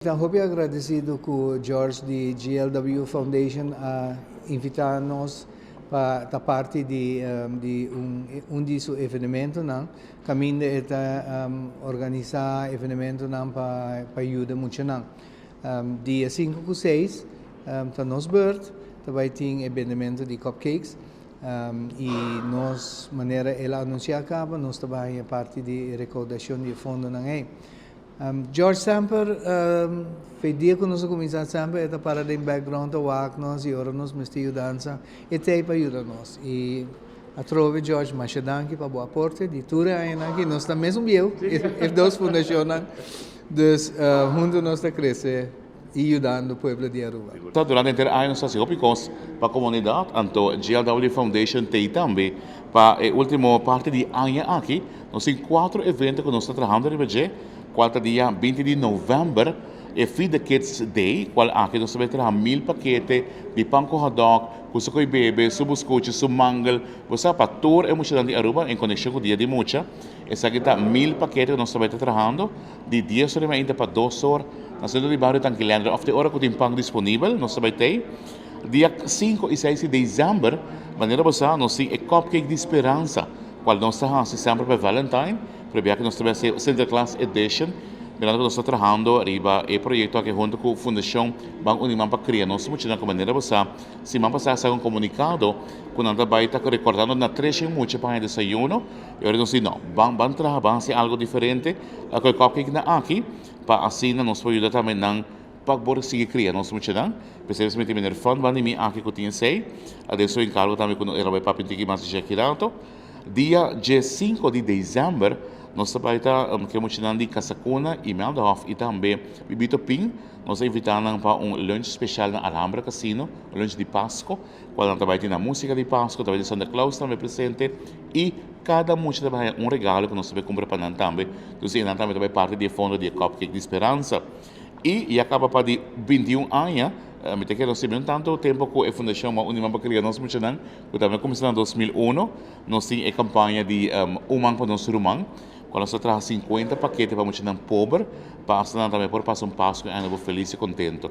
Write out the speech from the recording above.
Ta hopi agradecido cu George di GLW Foundation a invita nos pa ta parti di un di su evenemento nan. Caminda e ta organisa evento nan pa yuda mucha nan. Dia 5 cu 6 ta nos beurt, tambe tin evento di cupcakes. Y nos, manera el a anuncia caba, nos tambe parti di recaudacion di fondo nan ey. George semper, for di dia cu nos a cuminsa semper, e ta para den background ta wak nos y ora nos mester yudansa, e t'ey pa yuda nos. Y atrobe, George, masha danki pa bo aporte di tur aña aki, nos ta mesun bieu, e dos fundacion. Dus hunto nos ta crece y yudando pueblo di Aruba. Anto, durante henter aña nos ta haci cos pa comunidad, anto GLW Foundation tin tambe pa e ultimo parti di aña aki, nos tin cuater evento cu nos ta trahando riba dje, cual ta dia 20 di november, e Feed the Kids Day, cual aki nos ta bay traha 1000 pakete di pan cu hotdog, cu su bebe, su buscochi, su mangel, bo pa tur e mucha di Aruba en conexion cu Dia di Mucha. Esaki ta 1000 pakete cu nos ta bay trahando, di 10 or ainda pa 2 or, na centro di bario Tanki Leandro, of te ora cu tin pan disponibel, nos ta bay tey. Dia 5 y 6 di december, manera bo nos tin e Cupcake di Speransa, cual nos ta haci semper pa Valentine, pero cu nos ta bay Sinterklaas Edition, mirando cu nos ta trahando riba e proyecto aki hunto cu Fundacion Ban Uni Man pa Cria Nos Mucha, na manera bo siman pasa un comunicado cu nan bay ta recordando na tres mucha pa desayuno, y awor nos no, ban ban traha, ban haci algo diferente, cu e cupcake nan aki, pa asina nos por yuda tambe nan pa por sigui cria nos mucha nan. Pesey mi tin fund banda di mi aki cu tin esey. Adesso encargo tambe cu e la bay papia tiki mas aki rato. Dia 5 di december, nos ta bay ta cu mucha nan di Casa Cuna y Meldehof y tambe Bibito Pin. Nos ta invita nan pa un lunch special na Alhambra Casino, un lunch di Pasco, cual nan tambe tin musica di Pasco, tambe Santa Claus tambe presente y cada mucha tambe un regalo cu nos tambe cumpra pa nan tambe. Anto, nan tambe tambe parti di fondo di Cupcake di Speransa. Y a caba pa di 21 aña, mi ta kere un tanto tempo cu e Fundacion Ban Uni Man pa Cria Nos Mucha nan, cu tambe a cuminsa na 2001, nos tin e campaña di Un Man pa Nos Ruman, cual nos ta traha 50 pakete pa mucha nan pober, pa asina tambe por pasa un Pasco y Aña Nobo feliz y contento.